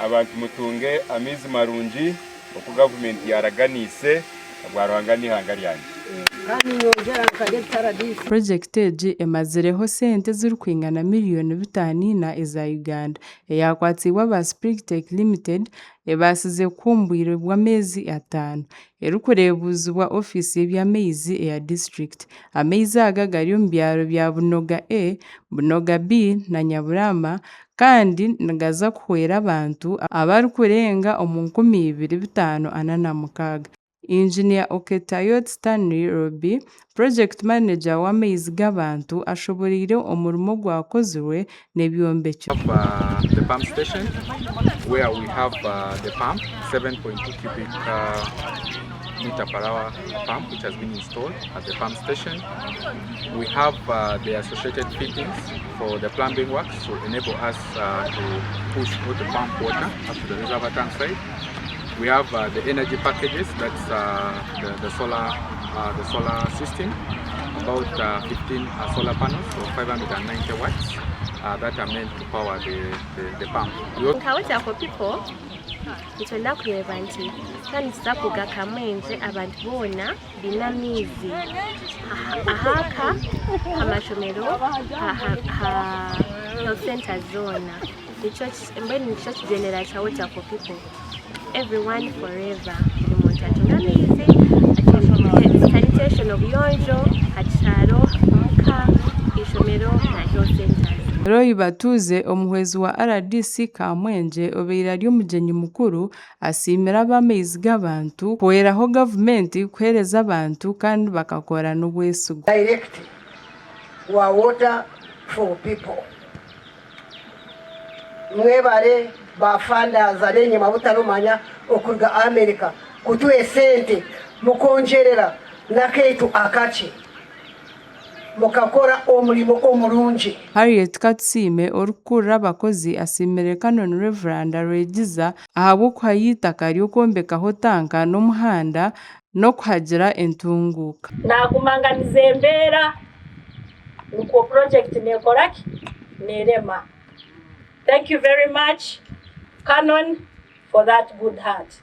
Abantu mutunge amaizi marungi oku gavumenti yaraganiise habwa Ruhanga n'eihanga ryangye. Kandi nyongyera nkarya ebitara-diisi. Purojekiti egi emazireho sente ezirikwingana miriyoni bitaano ina eza Uganda eyakwatsiibwe aba Sprigtech Limited ebaasize kuha omu bwire bw'ameezi ataano erikureebuuzibwa ofiisi y'eby'amaizi eya disiturikiti. Amaizi aga gari omu byaro bya Bunoga A, Bunoga B na Nyaburama kandi nigaza kuhwera abantu abarikurenga omu 2546. Inginiya Oketayot Stanley Robi, Purojekiti Maneja w'amaizi g'abantu ashoboreire omurimo ogwakozirwe n'ebyombekirwe. The pump station where we have the pump 7.2 cubic meter per hour pump which has been installed at the pump station. We have the associated fittings for the plumbing works to enable us to push or to pump water up to the reservoir tank side. We have the energy packages, that's the, the solar the solar system, about 15 solar panels, so 590 watts that are meant to power the, the, the pump. We Nka Water for People nitwenda kureeba nti kandi tuza kuga Kamwengye abantu boona baine amaizi ahaka, aha mashomero, aha health centers zoona. Mbwenu nikyo kigyendererwa kya Water for People everyone forever buri muntu atunge amaizi, sanitation obuyonjo aha kyaro, omuka, ishomero na health centers. Roy Batuuze, omuhwezi wa RDC Kamwengye obaire ari omugyenyi mukuru asiimire ab'amaizi g'abantu kuhweraho gavumenti kuheereza abantu kandi bakakora n'obwesigwa. Director wa Water for People. Mwebare ba funders ab'enyima butarumanya okuruga America kutuha esente mukongyerera n'akaitu akakye mukakora omurimo omurungi. Harriet Katusiime orikukurira abakozi asiimire Canon Rev. Rwegiza ahabw'okuhayo eitaka ry'okwombekaho tanka n'omuhanda n'okuhagira entunguuka. Naagumanganiza embeera nikwo purojekiti neekora ki? Neerema. Thank you very much Canon for that good heart.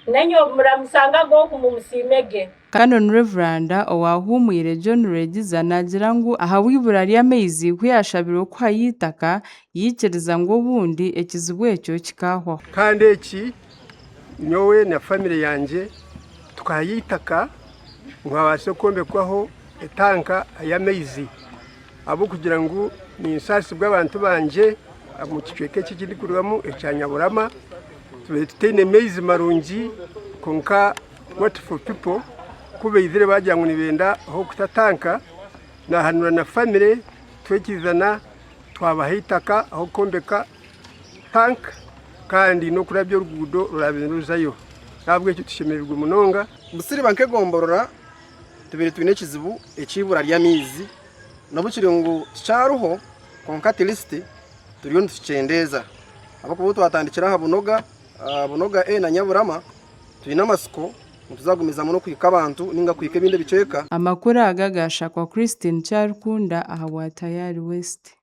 Nainye obu muramusangaga oku mumusiime ge. Canon Rev. Owahuumwire John Rwegiza naagira ngu ahabw'eibura ry'amaizi ku yaashabirwe kuhayo eitaka, yaikiriza ngu obundi ekizibu ekyo kikaahwaho. Kandi eki nyowe na famire yangye tukahayo eitaka ngu habaase kwombekwaho etanka y'amaizi ahabw'okugira ngu ninsaasibwa abantu bangye omu kicweka eki ekindikurugamu ekya Nyaburama tubaire tutaine maizi marungi kwonka Water for People ku baizire baagira ngu nibenda ah'okuta tanka naahanura na famire twaikirizana twabaha eitaka ah'okwombeka tanka kandi n'okurabya oruguudo ruraabe niruzayo n'ahabw'ekyo tushemereirwe munonga. Busiriba nk'egomborora tubaire twine ekizibu eky'eibura ry'amaizi n'obu kiri ngu tikyariho kwonka at least turiyo nitukyendeeza ahabw'okuba obu twatandikire aha Bunoga, Bunoga A na Nyaburama twine amatsiko ngu tuza kugumizamu n'okuhika abantu nainga kuhika ebindi ebicweka. Amakuru aga gaashakwa Christine Kyarikunda ahabwa Tayari West.